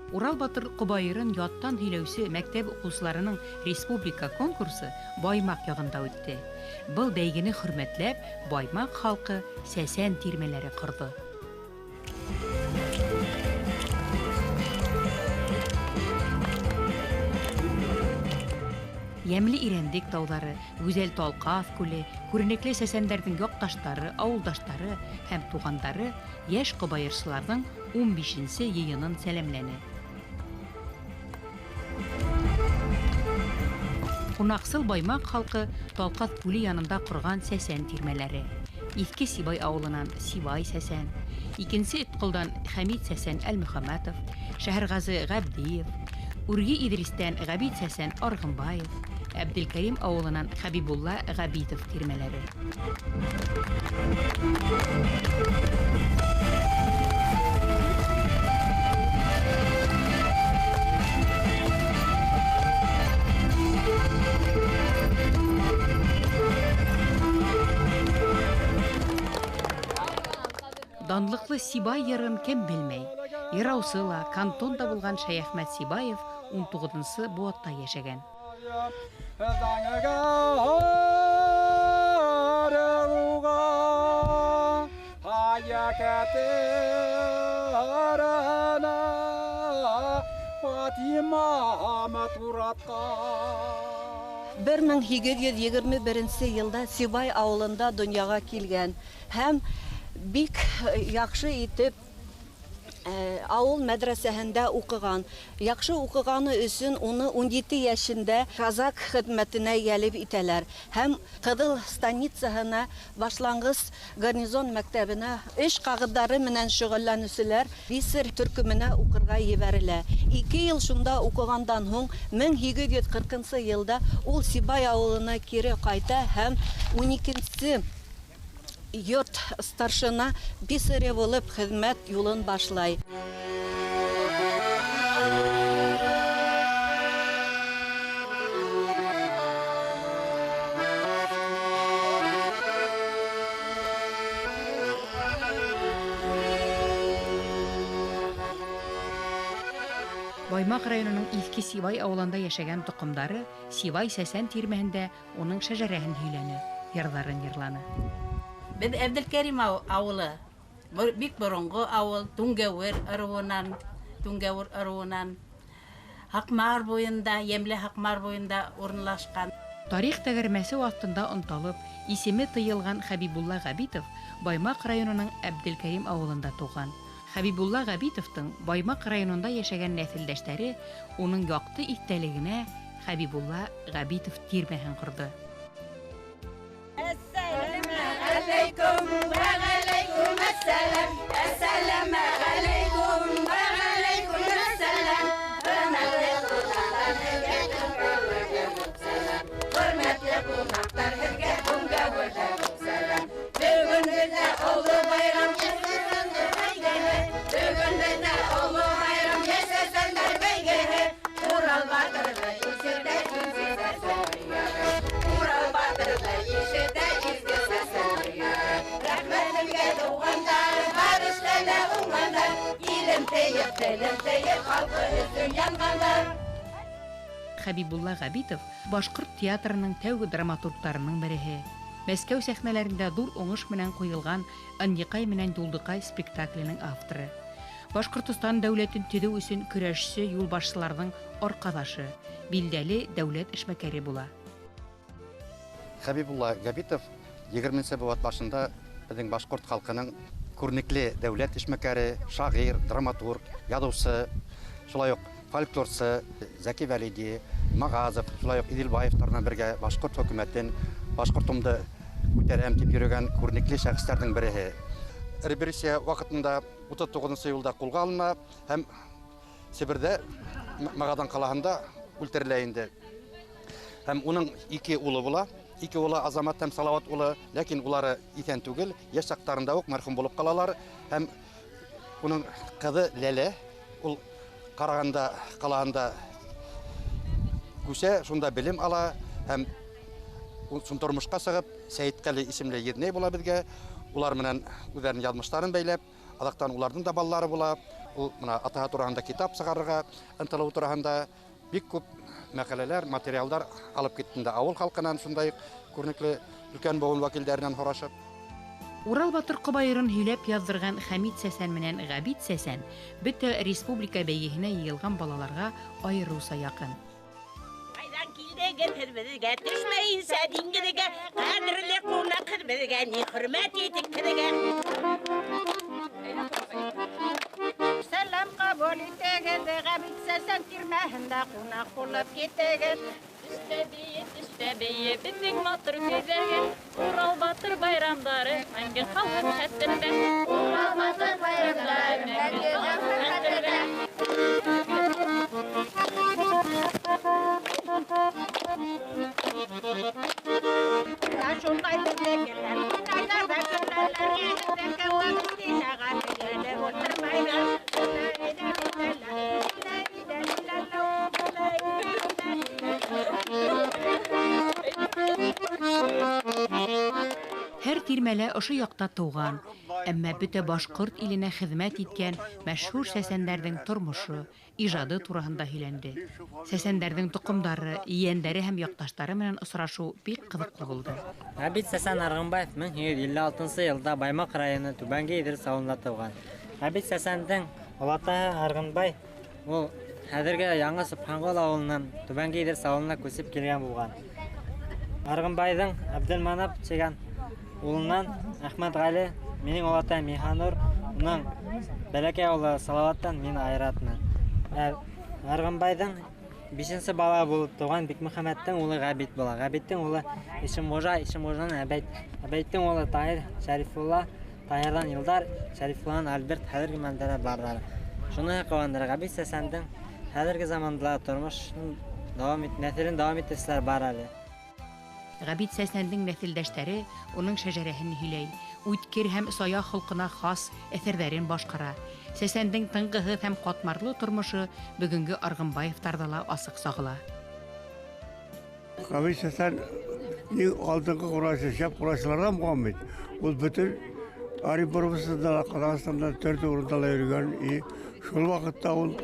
Урал батыр ҡобайырын яттан һөйләүсе мәктәп уҡыусыларының республика конкурсы Баймаҡ яғында үтте. Был бәйгене хөрмәтләп, Баймаҡ халҡы сәсән тирмәләре ҡорҙо. Йәмле Ирәндек тауҙары, гүзәл Талҡаҫ күле, күренекле сәсәндәрҙең яҡташтары, ауылдаштары һәм туғандары йәш ҡобайырсыларҙың 15-нсе йыйынын сәләмләне. Ҡунаҡсыл Баймаҡ халҡы Талҡаҫ күле янында ҡорған сәсән тирмәләре. Иҫке Сибай ауылынан Сибай сәсән, икенсе Этҡолдан Хәмит сәсән Әлмөхәмәтов, Шәһәрғазы Ғәбдиев, Үрге Иҙристән Ғәбит сәсән Арғынбаев, Әбделкәрим ауылынан Хәбибулла Ғәбитов тирмәләре. Данлыҡлы Сибай йырын кем белмәй? Йыраусы ла, кантонда булған Шәйәхмәт Сибаев 19-нсы быуатта йәшәгән. Бер мең һигеҙ йөҙ егерме беренсе йылда Сибай ауылында донъяға килгән һәм бик яҡшы итеп ауыл мәҙрәсәһендә уҡыған. Яҡшы уҡығаны өсөн уны 17 йәшендә казак хеҙмәтенә йәлеп итәләр һәм Ҡыҙыл станицаһына башланғыс гарнизон мәктәбенә эш ҡағыҙҙары менән шөғөлләнеүселәр писарь төркөмөнә уҡырға ебәрелә. 2 йыл шунда уҡығандан һуң 1840 йылда ул Сибай ауылына кире ҡайта һәм 12-нсе йорт старшина писаре булып хеҙмәт юлын башлай. Баймаҡ районының Иҫке Сибай ауылында йәшәгән тоҡомдары Сибай сәсән тирмәһендә уның шәжәрәһен һөйләне, йырҙарын йырланы. Беҙ Әбделкәрим ауылы, бик боронғо ауыл, Түңгәүер ырыуынан, Һаҡмар буйында, йәмле Һаҡмар буйында урынлашҡан. Тарих тәгәрмәсе аҫтында онталып, исеме тыйылған Хәбибулла Ғәбитов Баймаҡ районының Әбделкәрим ауылында тыуған. Хәбибулла Ғәбитовтың Баймаҡ районында йәшәгән нәҫелдәштәре уның яҡты иҫтәлегенә Хәбибулла Ғәбитов тирмәһен ҡорҙо. Алейкум ва алейкум ассалам, ассалам алейкум ва алейкум ассалам. Хөрмәтле ҡунаҡтар, һеҙгә түңгәүерҙән күп сәләм. Хөрмәтле ҡунаҡтар, һеҙгә түңгәүерҙән күп сәләм. Бөгөн беҙҙә оло байрам, йәшәсәндәр бәйгеһе. Бөгөн беҙҙә оло байрам, йәшәсәндәр бәйгеһе. Урал батырҙы ишетә изге сәсән өйәре. Урал батырҙы ишетә изге сәсән өйәре. Рәхмәтемгә туғандар, бар эштә лә уңғандар. Илем тейеп, телем тейеп, халҡы өсөн янғандар. Хәбибулла Ғәбитов башҡорт театрының тәүге драматургтарының береһе. Мәскәү сәхнәләрендә ҙур уңыш менән ҡуйылған Ынйыҡай менән Юлдыҡай спектакленең авторы. Башҡортостан дәүләтен төҙөү өсөн көрәшсе юлбашсыларҙың арҡаҙашы, билдәле дәүләт эшмәкәре була. Хәбибулла Ғәбитов 20-нсе быуат башында беҙҙең башҡорт халҡының күренекле дәүләт эшмәкәре, шағир, драматург, яҙыусы, шулай уҡ фольклорсы Зәки Вәлиди, Мағазов, шулай уҡ Иҙелбаевтар менән бергә башҡорт хөкүмәтен, башҡортомдо күтәрәм тип йөрөгән күренекле шәхестәрҙең береһе. Репрессия ваҡытында 39-нсы йылда ҡулға алына һәм Себерҙә Магадан ҡалаһында үлтерелә инде. Һәм уның 2 улы була. 2 улы Азамат һәм Салауат улы, ләкин улары иҫән түгел, йәш саҡтарында уҡ мәрхүм булып ҡалалар. Һәм уның ҡыҙы Ләлә, ул Ҡарағанда ҡалаһында күсә, шунда белем ала һәм тормошҡа сығып, Сәйетҡәле исемле еҙнәй була беҙгә. Улар менән үҙҙәренең яҙмыштарын бәйләп, аҙаҡтан уларҙың да балалары була. Ул мына атаһы тураһында китап сығарырға ынтылыуы тураһында бик күп мәҡәләләр, материалдар алып китте инде ауыл халҡынан, шундай уҡ күренекле өлкән быуын вәкилдәренән һорашып. Урал батыр ҡобайырын һөйләп яҙҙырған Хәмит Сәсән менән Ғәбит Сәсән бөтә республика бәйгеһенә йыйылған балаларға айырыуса яҡын. Ҡайҙан килдегеҙ һеҙ беҙгә, төшмәйенсә диңгеҙгә, ҡәҙерле ҡунаҡ һеҙ беҙгә, ни хөрмәт итек һеҙгә. Сәләм ҡабул итегеҙ, Ғәбит Сәсән тирмәһендә ҡунаҡ булып китегеҙ. Төштә бейе, беҙҙең матур көйҙәргә, Урал батыр байрамдары мәңге ҡалһын хәтерҙә. Урал батыр байрамдары мәңге ҡалһын хәтерҙә. Шундай беҙҙекеләр, ҡайҙарҙа көләләр, ултырмайҙар. Һәр тирмәлә ошо яҡта тыуған, әммә бөтә башҡорт иленә хеҙмәт иткән мәшһүр сәсәндәрҙең тормошо, ижады тураһында һөйләнде. Сәсәндәрҙең тоҡомдары, ейәндәре һәм яҡташтары менән осрашыу бик ҡыҙыҡлы булды. Ғәбит Сәсән Арғынбаев 1856 йылда Баймаҡ районы Түбәнге Иҙрис ауылында тыуған. Ғәбит Сәсәндең олатаһы Арғынбай ул хәҙерге Яңы Субханғол ауылынан Түбәнге Иҙрис ауылына күсеп килгән булған. Арғынбайҙың Әбделманап тигән улынан Әхмәт Ғәли, минең олатайым Миһанур, уның бәләкәй улы Салауаттан мин Айратмын. Арғынбайҙың бишенсе бала булып тыуған Бикмөхәмәттең улы Ғәбит була. Ғәбиттең улы Ишемғужа, Ишемғужанан Әбәйт, Әбәйттең улы Таһир Шәрифулла, Таһирҙан Илдар, Шәрифулланан Альберт хәҙерге мәлдә лә барҙар. Шуныһы ҡыуандыра, Ғәбит Сәсәндең хәҙерге заманда ла тормошон дауам ит, нәҫелен дауам итеүселәр бар әле. Ғәбит Сәсәндең нәҫелдәштәре уның шәжәрәһен һөйләй, үткер һәм сая холҡона хас әҫәрҙәрен башҡара. Сәсәндең тынғыһыҙ һәм ҡатмарлы тормошо бөгөнгө Арғынбаевтарҙа ла асыҡ сағыла. Ғәбит Сәсән иң алдынғы ҡурайсы, шәп ҡурайсыларҙан булған бит. Ул бөтөн Оренбургта ла, Ҡаҙағстанда төрлө урында ла йөрөгән. Шул ваҡытта ул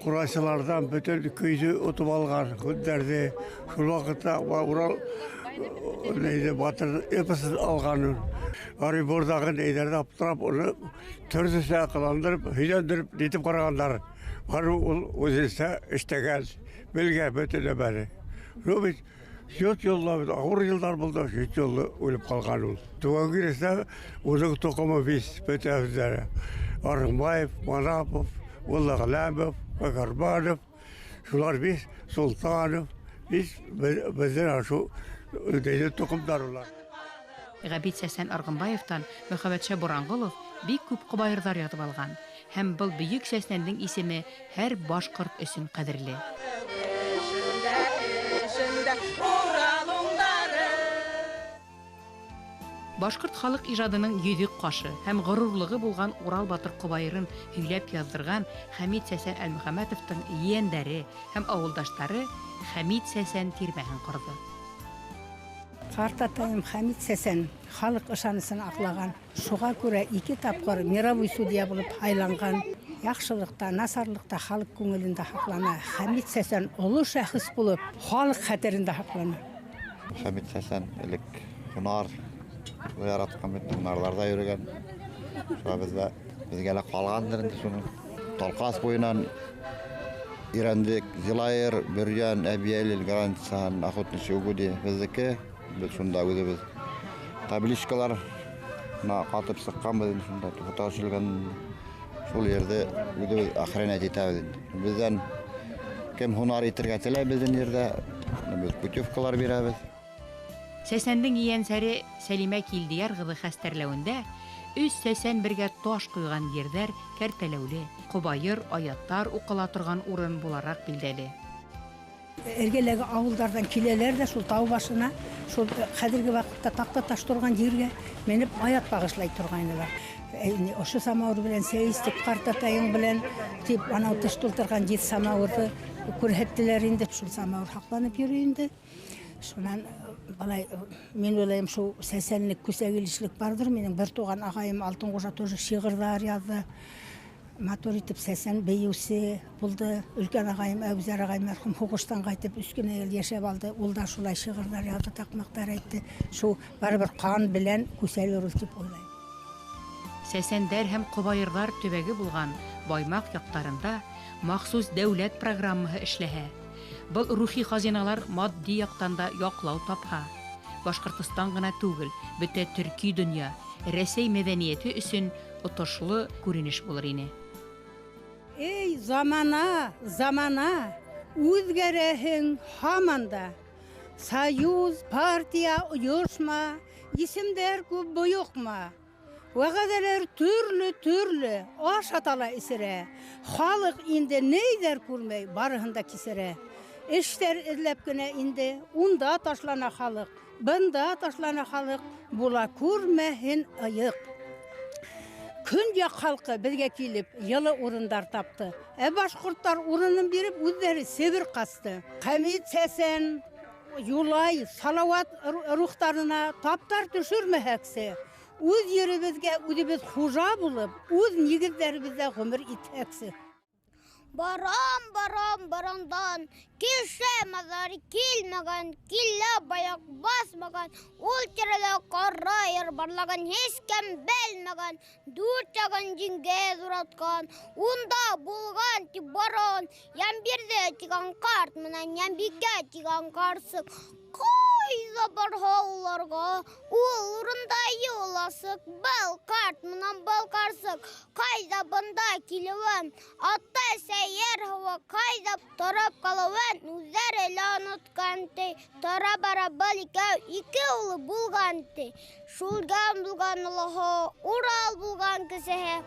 ҡурайсыларҙан бөтөн көйҙө отоп алған, һүҙҙәрҙе. Шул ваҡытта Урал батыр эпосын алған. Оренбургтағы нейҙәрҙе аптырап, уны төрлөсә ҡыландырып, һөйләндереп, нитеп ҡарағандар. Бар ул үҙенсә эштәгән, белгән бөтөн нәмәне. Ну бит йот йылда, ауыр йылдар булды, йот йылда үлеп ҡалған ул. Түбәнге Иҙристә уның тоҡомо бис бөтәбеҙҙәре. Арғынбаев, Манапов, Уллағләмов, Бакарманов, шулар бис, Султанов, бис беҙҙең шул тоҡомдар улар. Ғәбит Сәсән Арғынбаевтан Мөхәммәтша Буранғолов бик күп ҡобайырҙар яҙып алған, һәм был бөйөк сәсәндең исеме һәр башҡорт өсөн ҡәҙерле. Башҡорт халыҡ ижадының йөҙөк ҡашы һәм ғорурлығы булған Урал батыр ҡобайырын һөйләп яҙҙырған Хәмит Сәсән Әлмөхәмәтовтың ейәндәре һәм ауылдаштары Хәмит Сәсән тирмәһен ҡорҙо. Ҡартатайым Хәмит Сәсән халыҡ ышанысын аҡлаған. Шуға күрә 2 тапҡыр мировой судья булып һайланған. Яҡшылыҡта, насарлыҡта халыҡ күңелендә һаҡлана. Хәмит Сәсән оло шәхес булып халыҡ хәтерендә һаҡлана. Хәмит Сәсән элек һунар яратҡан бит, һунарҙарҙа йөрөгән. Шуға беҙгә лә ҡалғандыр инде шуның. Талҡас буйынан өйрәндек. Зилайыр, Бөрйән, Әбйәлил, Границаһын, охотничий угодья беҙҙеке. Беҙ шунда үҙебеҙ табличкалар ҡатып сыҡҡанбыҙ инде, шунда фото төшөрөлгән. Шул ерҙе үҙебеҙ охранять итәбеҙ инде. Беҙҙән кем һунар итергә теләй беҙҙең ерҙә, беҙ путевкалар бирәбеҙ. Сәсәндең ейәнсәре Сәлимә Килдейәр ҡыҙы хәстәрләүендә 3 сәсән бергә таш ҡуйған ерҙәр кәртәләүле, ҡобайыр, аяттар уҡыла торған урын булараҡ билдәле. Эргәләге ауылдарҙан киләләр ҙә шул тау башына, шул хәҙерге ваҡытта таҡта таш торған ергә менеп аят бағышлай торғайнылар. Ошо самауыр белән сәй эстек, ҡартатайың белән тип анау тыш тултырған ет самауырҙы күрһәттеләр инде. Шул самауыр һаҡланып йөрөй инде. Шунан былай мин уйлайым, шул сәсәнлек, күсәгилешлек барҙыр. Минең бер туған ағайым Алтынғужа тоже шиғырҙар яҙҙы. Матур итеп сәсән бейеүсе булды. Өлкән ағайым Әбүзәр ағай мәрхүм һуғыштан ҡайтып 3 кенә йыл йәшәп алды. Ул да шулай шиғырҙар яҙҙы, таҡмаҡтар әйтте. Шул барыбер ҡан белән күсәлер ул тип уйлайым. Сәсәндәр һәм ҡобайырҙар төбәге булған Баймаҡ яҡтарында махсус дәүләт программаһы эшләһә, был рухи хазиналар матди яҡтан да яҡлау тапһа, Башҡортостан ғына түгел, бөтә төрки донъя, Рәсәй мәҙәниәте өсөн отошло күренеш булыр ине. Эй, замана, замана, үҙгәрәһең һаман да. Союз, партия, ойошма, исемдәр күп бойоҡма. Вәғәҙәләр төрлө-төрлө, ашата ла эсерә. Халыҡ инде нейҙәр күрмәй, барыһын да кисерә. Эштәр эҙләп кенә инде, унда ташлана халыҡ, бында ташлана халыҡ, була күрмәһен ыйыҡ. Көньяҡ халҡы беҙгә килеп йылы урындар тапты. Ә башҡорттар урынын биреп үҙҙәре Себер ҡасты. Хәмит Сәсән, Юлай, Салауат рухтарына таптар төшөрмәһәксе, үҙ еребеҙгә үҙебеҙ хужа булып, үҙ нигеҙҙәребеҙҙә ғүмер итһәксе. Барам, барам, барандан, кеше маҙары килмәгән, килә аяҡ баҫмаған, ул тирәлә ҡара ер барлығын һис кем белмәгән, дүрт яғын диңгеҙ уратҡан, унда булған тип баран, Йәмбирҙе тигән ҡарт менән Йәмбикә тигән ҡарсыҡ. Ҡайҙа барһа уларға, ул урында юл асыҡ, был ҡарт менән был ҡарсыҡ, ҡайҙа бында килеүен, ата-әсә ер һыуы ҡайҙа тороп ҡалыуын үҙҙәре лә онотҡан ти. Тора бара был икәү ике улы булған ти. Шүлгән булған олоһо, Урал булған кесеһе.